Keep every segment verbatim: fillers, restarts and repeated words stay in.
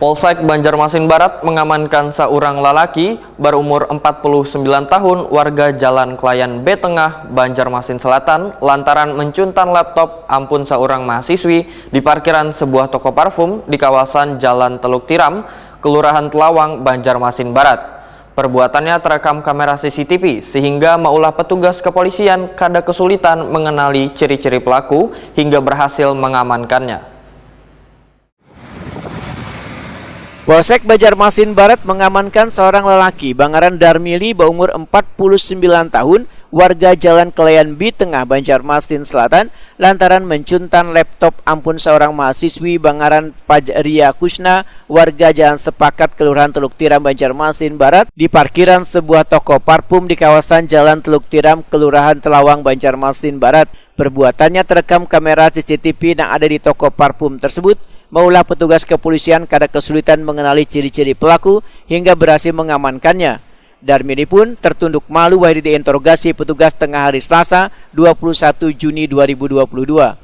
Polsek Banjarmasin Barat mengamankan seorang lelaki berumur empat puluh sembilan tahun, warga Jalan Kelayan B Tengah, Banjarmasin Selatan, lantaran mencuntan laptop ampun seorang mahasiswi di parkiran sebuah toko parfum di kawasan Jalan Teluk Tiram, Kelurahan Telawang, Banjarmasin Barat. Perbuatannya terekam kamera C C T V, sehingga maulah petugas kepolisian kada kesulitan mengenali ciri-ciri pelaku hingga berhasil mengamankannya. Polsek Banjarmasin Barat mengamankan seorang lelaki bangaran Darmili, baumur empat puluh sembilan tahun, warga Jalan Kelayan B Tengah, Banjarmasin Selatan, lantaran mencuntan laptop ampun seorang mahasiswi bangaran Pajria Kusna, warga Jalan Sepakat, Kelurahan Teluk Tiram, Banjarmasin Barat, di parkiran sebuah toko parfum di kawasan Jalan Teluk Tiram, Kelurahan Telawang, Banjarmasin Barat. Perbuatannya terekam kamera C C T V yang ada di toko parfum tersebut, maulah petugas kepolisian kada kesulitan mengenali ciri-ciri pelaku hingga berhasil mengamankannya. Darmili pun tertunduk malu wayah diinterogasi petugas tengah hari Selasa, dua puluh satu Juni dua ribu dua puluh dua.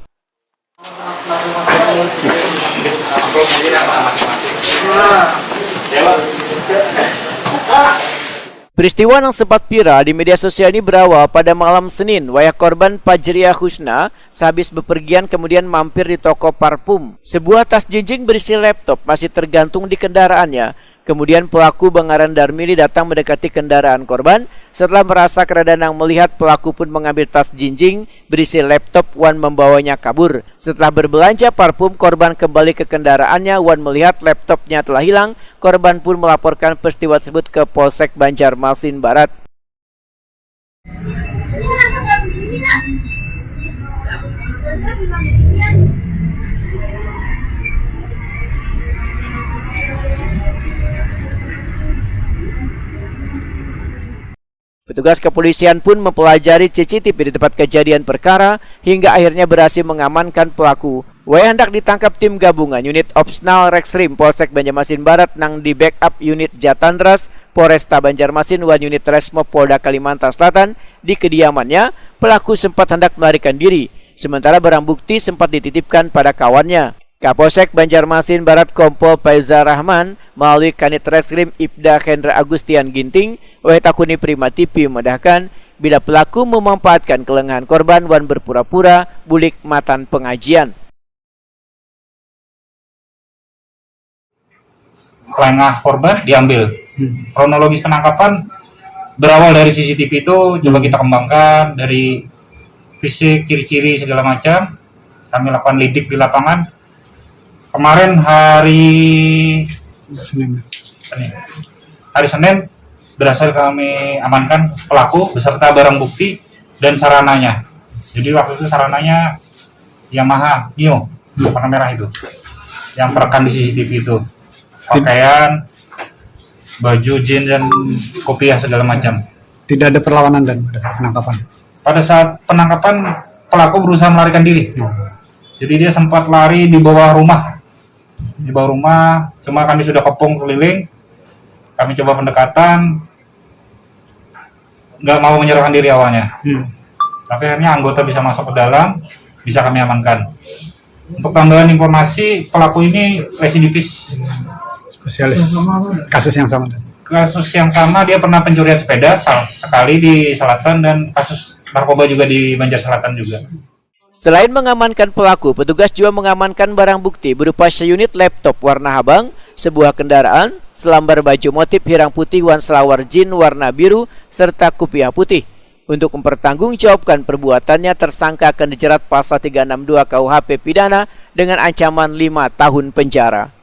Peristiwa yang sempat viral di media sosial ini berawal pada malam Senin, wayah korban Pajria Husna sehabis bepergian kemudian mampir di toko parfum. Sebuah tas jinjing berisi laptop masih tergantung di kendaraannya. Kemudian pelaku bangaran Darmili datang mendekati kendaraan korban. Setelah merasa kerada nang melihat, pelaku pun mengambil tas jinjing berisi laptop wan membawanya kabur. Setelah berbelanja parfum, korban kembali ke kendaraannya wan melihat laptopnya telah hilang. Korban pun melaporkan peristiwa tersebut ke Polsek Banjarmasin Barat. Petugas kepolisian pun mempelajari C C T V di tempat kejadian perkara hingga akhirnya berhasil mengamankan pelaku. Wayah hendak ditangkap tim gabungan Unit Opsnal Reskrim Polsek Banjarmasin Barat nang di-backup Unit Jatantras Polresta Banjarmasin wan Unit Resmob Polda Kalimantan Selatan di kediamannya, pelaku sempat hendak melarikan diri, sementara barang bukti sempat dititipkan pada kawannya. Kapolsek Banjarmasin Barat Kompol Faizal Rahman melalui Kanit Reskrim Ipda Hendra Agustian Ginting, wayah takuni Prima T V, memedahkan bila pelaku memanfaatkan kelengahan korban wan berpura-pura bulik matan pengajian. Lengah korban diambil. Kronologis penangkapan berawal dari C C T V itu coba kita kembangkan dari fisik, ciri-ciri segala macam. Kami lakukan lidik di lapangan. Kemarin hari Senin. Senin. Hari Senin berhasil kami amankan pelaku beserta barang bukti dan sarananya. Jadi waktu itu sarananya Yamaha Mio warna merah itu yang terekam di C C T V itu, pakaian, baju, jeans dan kopiah segala macam. Tidak ada perlawanan dan pada saat penangkapan. Pada saat penangkapan pelaku berusaha melarikan diri. Oh. Jadi dia sempat lari di bawah rumah, di bawah rumah. Cuma kami sudah kepung keliling, kami coba pendekatan, nggak mau menyerahkan diri awalnya. Hmm. Tapi akhirnya anggota bisa masuk ke dalam, bisa kami amankan. Untuk tambahan informasi, pelaku ini residivis. Spesialis kasus yang sama. Kasus yang sama, dia pernah pencurian sepeda sal- sekali di selatan dan kasus narkoba juga di Banjar Selatan juga. Selain mengamankan pelaku, petugas juga mengamankan barang bukti berupa seunit laptop warna habang, sebuah kendaraan, selambar baju motif hirang putih wan selawar jeans warna biru, serta kupiah putih. Untuk mempertanggungjawabkan perbuatannya, tersangka akan dijerat pasal tiga enam dua K U H P pidana dengan ancaman lima tahun penjara.